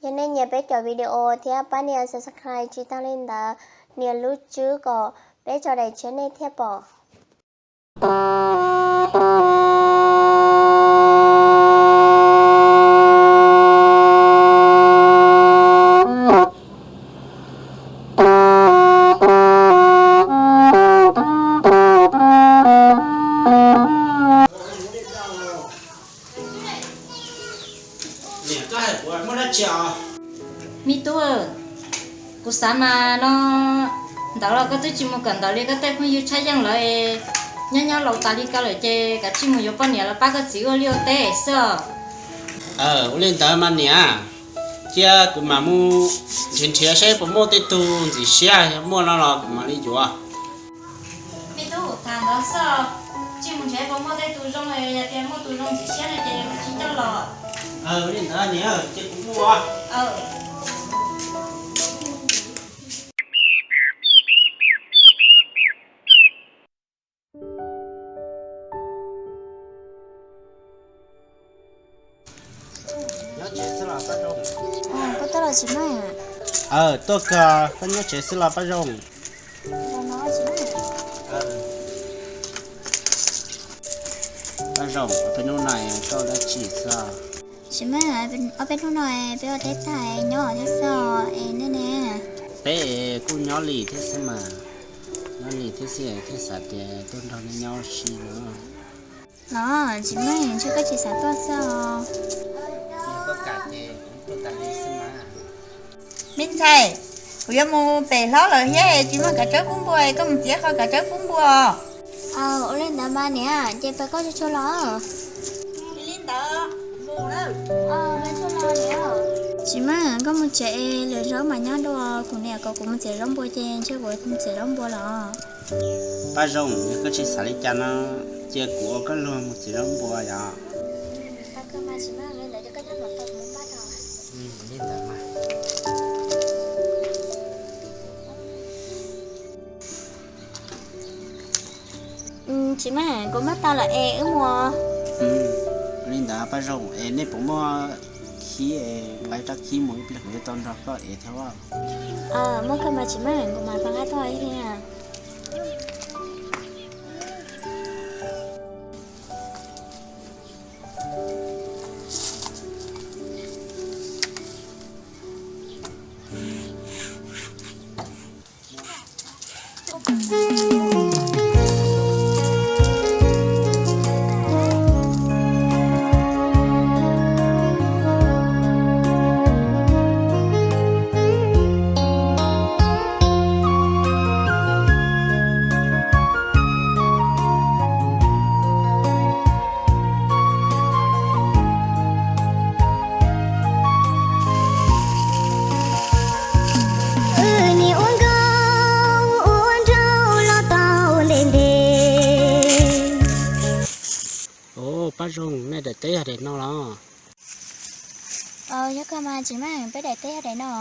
Yog nej nyiam peb cov video thiab pab nias subscribe, tsis tag li ntawd nias lub tswb kom peb tso daim tshiab nej thiaj pom. Me tub, kuv xav mas no ntawd los koj twb tsis mus kawm ntawv li koj tej phooj ywg tshaj yeej lawm, nyob nyob laus tas li koj lawm ces kav tsij mus yuav poj niam los pab koj txiv ua liaj ua teb xwb os. Ua li ntawd mas niam, cia kuv mam mus nrhiav nrhiav seb puas muaj tej tug ntxim siab, yog muaj no los kuv mam li yuav. Me tub, tham ntawd xwb, tsij mus nrhiav puas muaj tej tus zoo, yog tias muaj tus zoo ntxim siab no ces tsis coj los. Ua li ntawd niam, cia kuv mus. Nyob tsev xwb los Paj Zoo? Koj tuaj los tsis mas? Tuaj kawg, koj nyob tsev xwb los Paj Zoo? Paj Zoo, ob peb hnub no koj ua dab tsi xwb? Tsis mas, ob peb hnub no peb ua teb tag nyob thiab xwb os, es nej ne? Peb kuj nyob li thiab xwb mas, nyob li thiab xwb thiaj xav tias tuaj nrog nej nyob ua si no. Los tsis mas, ntshe koj tsis xav tuaj xwb os. Me ntxhais, kuv yuav mus pem hlob lawm thiab tsis muaj kav tsawb pub npua, koj mus txiav qho kav tsawb pub npua. Ua li ntawd mas niam, ces pab koj tsuag tsuag los. Tsis mas, koj mus tsev es lwm zaub mas nyob dua, kuv niam kom kuv mus txiav zaub npua ces ntshe kuv mus txiav zaub npua los. Paj Zoo, yog koj tsis xav li cas no, cia kuv ua koj luag mus txiav zaub npua yom. Tsis mas, kuv npaj tau lawm es wb mus. Li ntawd Paj Zoo, es nej puas muaj khib, nqa rab khib mus ib pliag kuv yuav tau nrog koj ev thiab. Muaj kawg mas tsis mas, kuv mam nqa tuaj ib pliag. Wb niam ua nkauj ua nraug los tau ntev ntev. Pab Zoo, nej daim teb yog daim no los? Yog kawg mas tsis mas, peb daim teb yog daim no.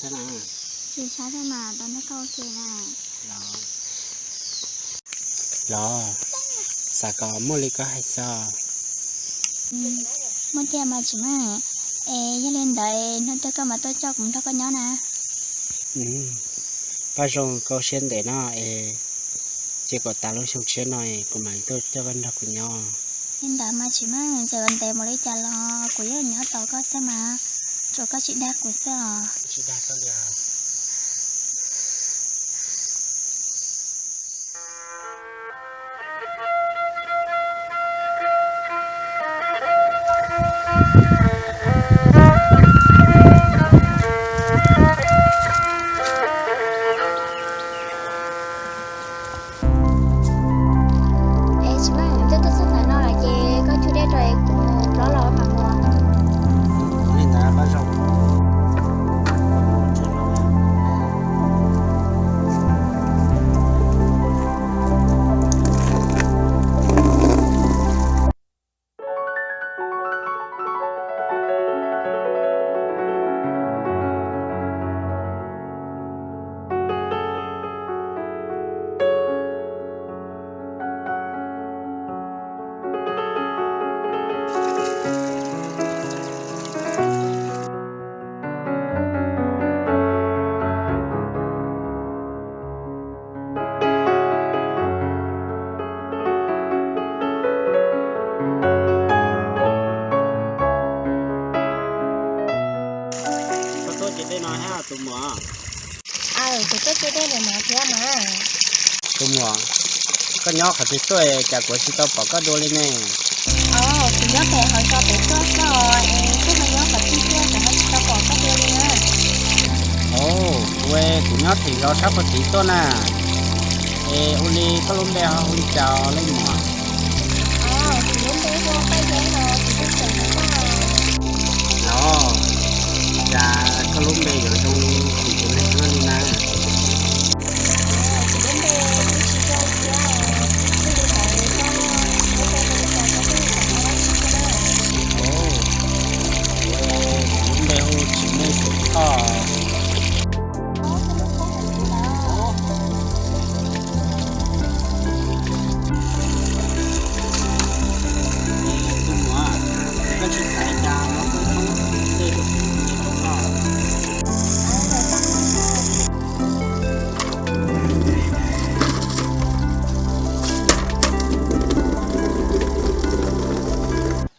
Tsis sab thiab mas, tau nrog koj ua ke na. Los, xav kom muaj li koj hais xwb. Muaj tiag mas tsis muaj. Es yog li ntawd hnub twg koj mam tuaj coj kuv nrog koj nyob na? Paj Zoo, koj siab ntev no es cia kom tas lub xyoo tshiab no es kuv mam li tuaj coj koj nrog kuv nyob. Li ntawd mas tsis muaj, txawm ntev mus li cas los kuv yeej nyob tos koj xwb mas, tsuas koj tsis dag kuv xwb os. Tsis dag koj li os. Es tsis muaj, twb tuaj txog ntawm no lawm ces koj cug dej rau es kuv plob los mam mus. Li ntawd Paj Zoo. Koj tuaj ce dej no thiab tus muam? Aw, kuv tuaj ce dej no thiab mas. Tus muam, koj nyob qhov twg tuaj cas kuv tsis tau pom koj dua li ne? Os, kuv nyob pem hauv zos pem tuaj xwb os, es koj ho nyob qhov twg tuaj kuv ho tsis tau pom koj dua li na. Os, kuv, kuv nyob tim zos sab puag tid tuaj na. Es ua li koj lub npe ho hu li cas leej muam? Os, kuv lub npe hu Paj Yeeb os, kuv tuaj tseem hu koj. Los, cas koj lub npe yuav zoo tim kuv neeg luaj li na? Kuv lub npe kuj tsis zoo thiab, yog li ntawd koj lub npe hu li cas koj tuaj xav nyob dab tsi thiab na? Os, kuv lub npe hu Tsim Neej Xeem Thoj. Tus muam, koj tsis xav cas muab koj thoob dej rau kuv noj.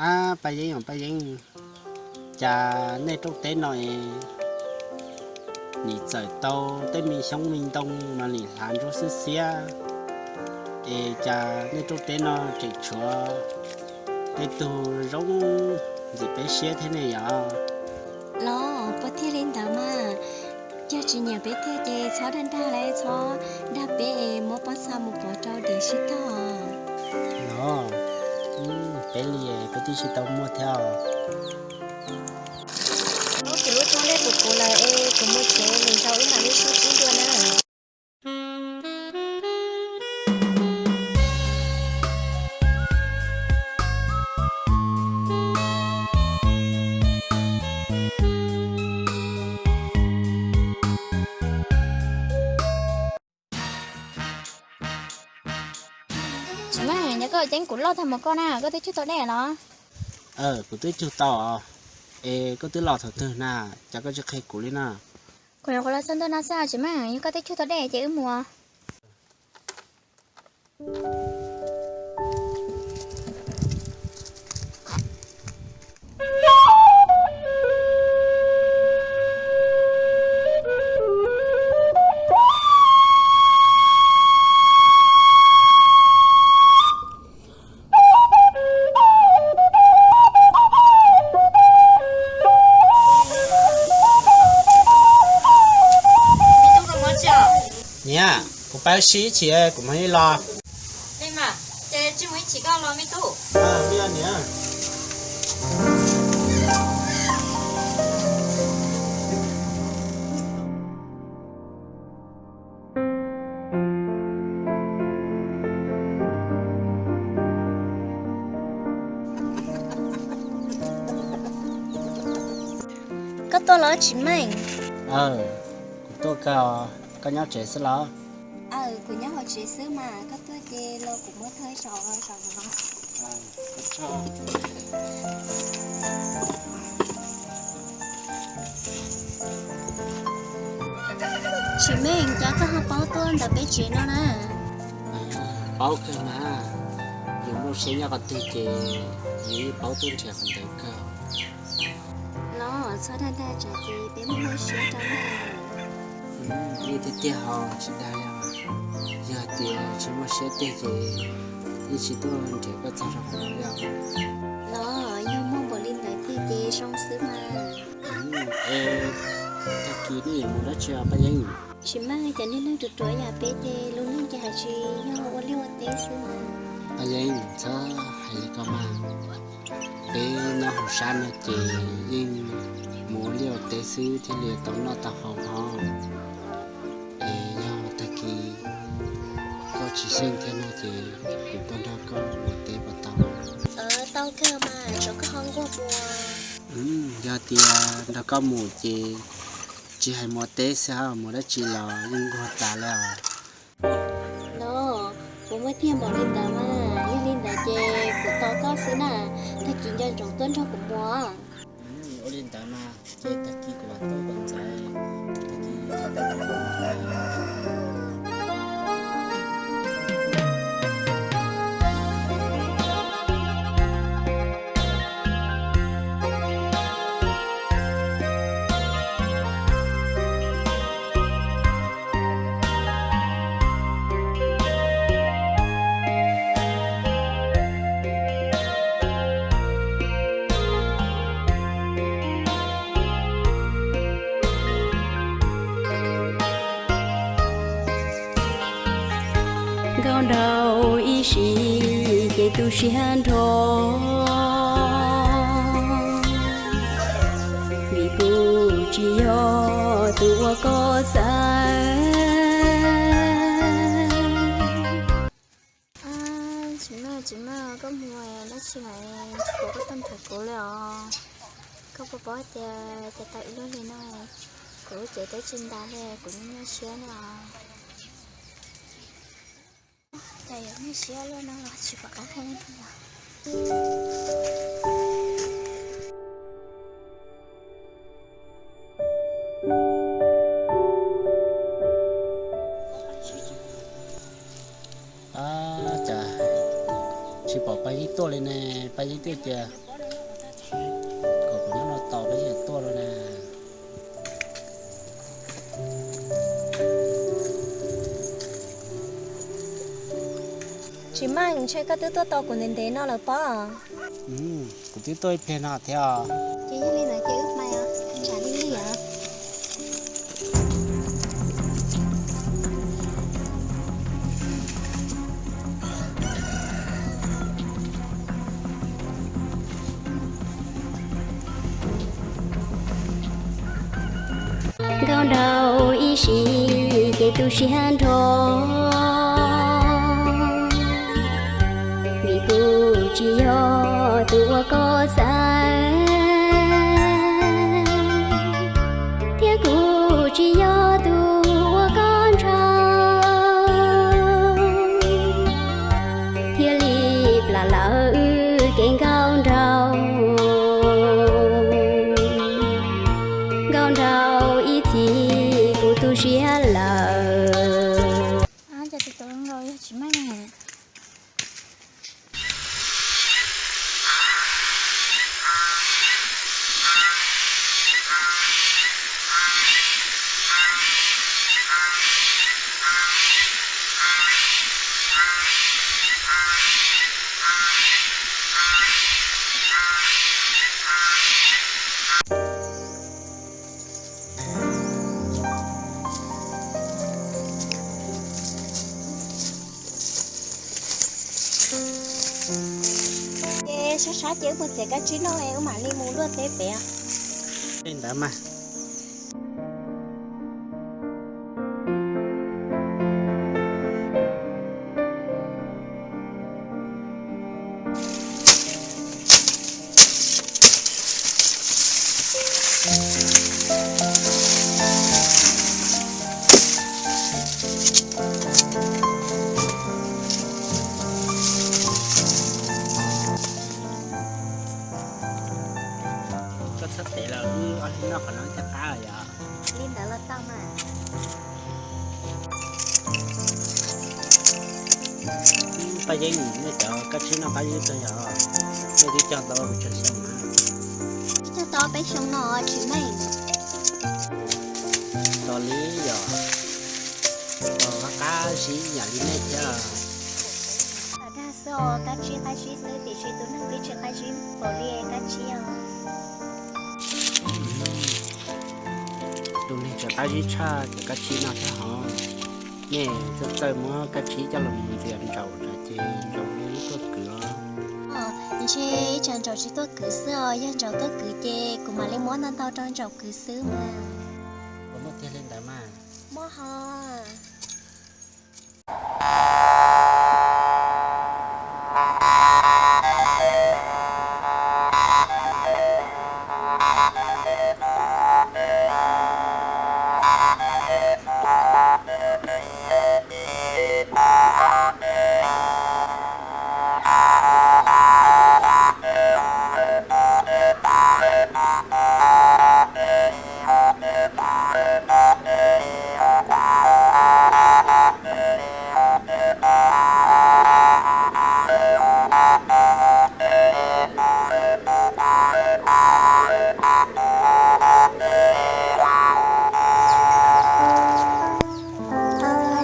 Ab, Paj Yeeb os Paj Yeeb, cas nej rooj teb no es nim txawm tau tej me xyoob me ntoo mas nim hlav ntsuab xiab xiab, es cas nej rooj teb no tseem tshuav tej tug zoo ntxim peb siab thiab ne yom? Los puas thiaj li ntawd mas, yog tsis nyiam peb tiag ces txhob dag dag li, txhob dag peb es muab pob txha mus pov rau dev sib tog. Los, peb li peb twb tsis tau muaj thiab. Kuv lub thoob dej puv puv lawm es kuv mus tsev, lwm zaus wb mam li sib ntsib dua na. Tsis muaj, nyob koj ceeb kuv loj tag mus koj na, koj twb cug tau dej los? Kuv twb cug tau, es koj twb los thaum twg na, cas koj tsis qhia kuv li na? Kuv nyuam qhuav los txog ntua no xwb Tsis muaj, yog koj twb cug tau dej ces wb mus. Niam, kuv pab sib chim kuv mam li los. Koj tuaj los Tsis Meej? Aw, kuv tuaj kawg, koj nyob tsev xwb los? Aw, kuv nyob hauv tsev xwb mas, koj tuaj ces los kuv muab thawj zaum zaum no. Tsis meej, cas koj ho paub tuaj ntawm peb tsev no na? Paub kawg mas, yus muaj siab nyob qhov twg ces yus yeej paub tuaj nrhiav qhov ntawd kawg. Los txhob dag dag tsam ces peb muaj lub siab rau na. Yeej tiag tiag hos tsis dag li os. Yog tias tsis muaj siab tiag ces yeej tsis tuaj nrhiav koj txog rau qhov no li os. Los yog muaj npaum li ntawd tiag ces zoo xwb mas. Es tag kis nej yuav mus dab tsi os Paj Yeeb? Tsis meej, cov niag neeg ruam ruam yam peb ces lub neej ces hais tsis yog ua liaj ua teb xwb mas. Paj Yeeb, txhob hais li ko mas. Peb nyob hauv sab no ces yeej mus ua liaj ua teb xwb thiaj li tau noj tau haus hos. Es yog tag kis koj tsis xyeej thiab no ces kuv tuaj nrog koj mus teb puas tau? Tau kawg mas, tsuav koj ho nquag puas? Yog tias nrog koj mus ces tsis hais mus ua teb xwb, mus dab tsi los yeej nquag tas li os. Los, puas muaj tiag npaum li ntawd mas? Yog li ntawd ces kuv tos koj xwb na, tag kis nco ntsoov tuaj nrog kuv mus. Ua li ntawd mas, ces tag kis kuv mam tuaj kom ntxaiv, tag kis. Nkauj nraug ib sim ces tu siab nrho, vim kuv tsis yog tus uas koj xav. Tsis muaj, tsis muaj, koj mus dab tsi lawm, tsis pom koj tuaj nrhiav kuv li os. Koj puas paub tias ces tau ib lub hlis no kuv lub cev twb tsis ntas li, kuv nyuaj nyuaj siab no. Cas yuav nyuaj siab luaj no los tsis pom qab hais li os. Cas tsis pom Paj Yeeb tuaj li ne, Paj Yeeb twb tias kom kuv nyob no tos peb yeej tuaj lawm na. Tsis meej, ntshe koj twb tuaj tos kuv ntev ntev no lawm pob. Kuv twb tuaj ib pliag no thiab os. Ces yog li ntawd ces wb mus os, tsam li li os. Nkauj nraug ib sim ces tu siab nrho, vim kuv tsis yog tus uas koj xav, thiab kuv tsis yog tus uas koj ntshaw, thiaj li plam lawm kev nkauj nraug. Nkauj nraug ib txhis kuv tu siab lawm. Cas tus tau nkauj yog tsis meej. Ces sab sab ces wb mus txiav kab tsib noj es wb mam li mus luaj teb pem. Li ntawd mas. Txhob tev los wb ob leeg noj qhov no thiaj qab yom. Li ntawd los tau mas. Paj Yeeb, nej cov kab tsib noj qab zib kawg yom, nej twb cog tau kuv tsawg xyoo na? Twb cog tau peb xyoo no tsis meej. Tos li yom, tos qab zib yam li nej thiab. Dag xwb os, kab tsib qab zib xwb tiam sis tus neeg twb tsis qab zib npaum li kab tsib os. Tus neeg tsis qab zib tshaj cov kab tsib no thiab hov. Nej txawj txawj muab kab tsib coj los mus ntxias ntsaum ces ntsaum li tuaj kwv os. Ntshe ib tsam ntsaum tsis tuaj kwv xwb os, yog ntsaum tuaj kwv ces kuv mam li muab ntau ntau rau ntsaum kwv xwb mas. Puas muaj tiag li ntawd mas? Muaj hov.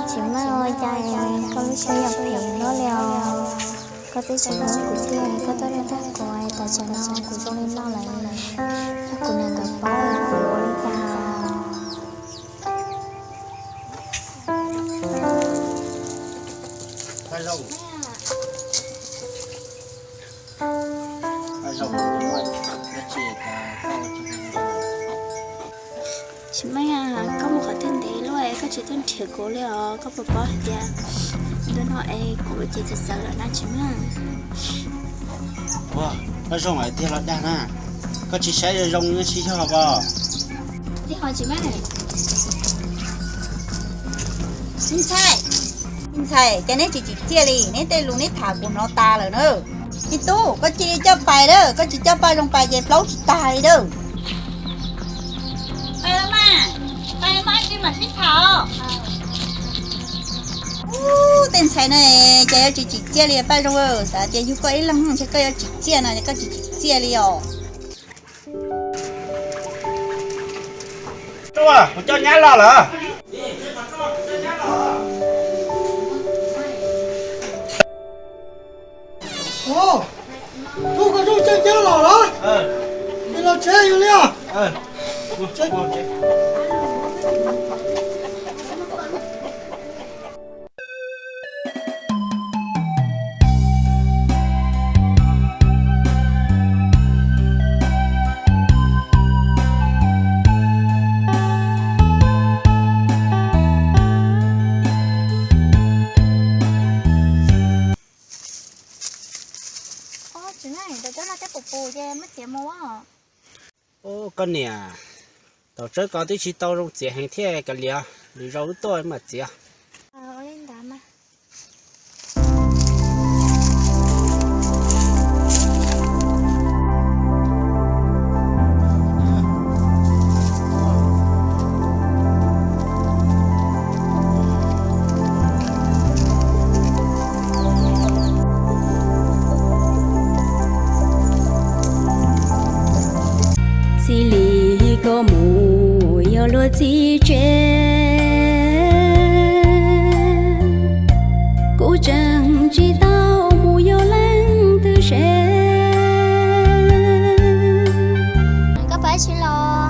Tsis muaj ua cas, koj lub siab yuav phem luaj li os. Koj twb tsis hlub kuv tiag, koj tuaj dag kuv tas tsam no kuv zoo li no lawm, yog kuv niam nkawd paub koj yuav ua li cas? Tsis meej, koj mus qhov twg ntev luaj es koj tsis tuaj nrhiav kuv li os? Koj puas paub hais tias ntu no es kuv ces txawv txawv lawm na Tsis Meej? Ua, Paj Zoo hais tiag los dag na, koj tsis saib zoo zoo nyob tsis yog pom. Li ho Tsis Meej, ntxhais, ntxhais, cas neb tsis tsim txiaj li? Neb tej lus neb tham kuv hnov tas lawm na. Me tub, koj cia li coj pais na, koj tsis coj Paj Zoo pais ces plaub tsis tag li na. Pais los mas, pais mas tsis mam sib tham os. Ub, tej ntxhais no cas yuav tsis tsim txiaj li Paj Zoo, xav tias yug koj ib leeg ntshe koj yuav tsim txiaj no es koj tsis tsim txiaj li os. Tuaj, kuv coj nyab los lawm. Ub, koj coj nyab los lawm? Ces los tsev yus li os. Ob, tsis meej, cov coj no tej pus pus ces muab txiav mus. Ub, koj niam, thaum tsawb ko twb tsis tau zoo txiav heev thiab, kav liam, lwm zaus wb tuaj mam txiav. Ua li ntawd mas. Txij li koj mus yog luag txib tsev, kuv tseem tsis tau mus yos leej twg seb. Koj pab tsis los,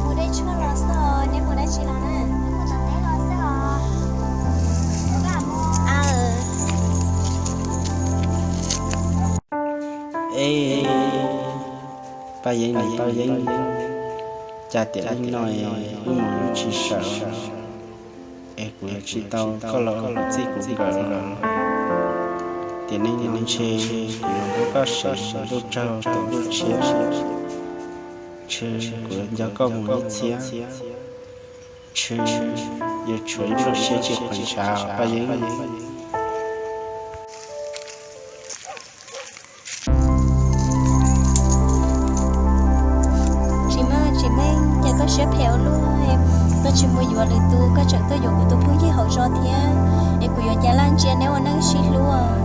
mus dej tshuaj los xwb os, neb mus dab tsi los na? Mus tom teb los xwb os. Es, Paj Yeeb, Paj Yeeb, cas tiam neej no wb mus tsis sawv, es kuv yuav tsis tau koj los ua kuv txij kuv nkawm los. Tiam neej no ntshe kuv yuav muab koj sev ntuj tsaug tus ntuj tshiab, ntshe kuv yuav nco koj mus ib txhiab, ntshe yuav tshuav ib pluag siab tsis quav ntshav Paj Yeeb. Koj siab phem ua luaj, koj tsis mus yuav lwm tus, koj tseem tuaj yuav kuv tus phooj ywg hauv zos thiab, es kuv yuav cas laj ntsia neb ua neej sib hlub.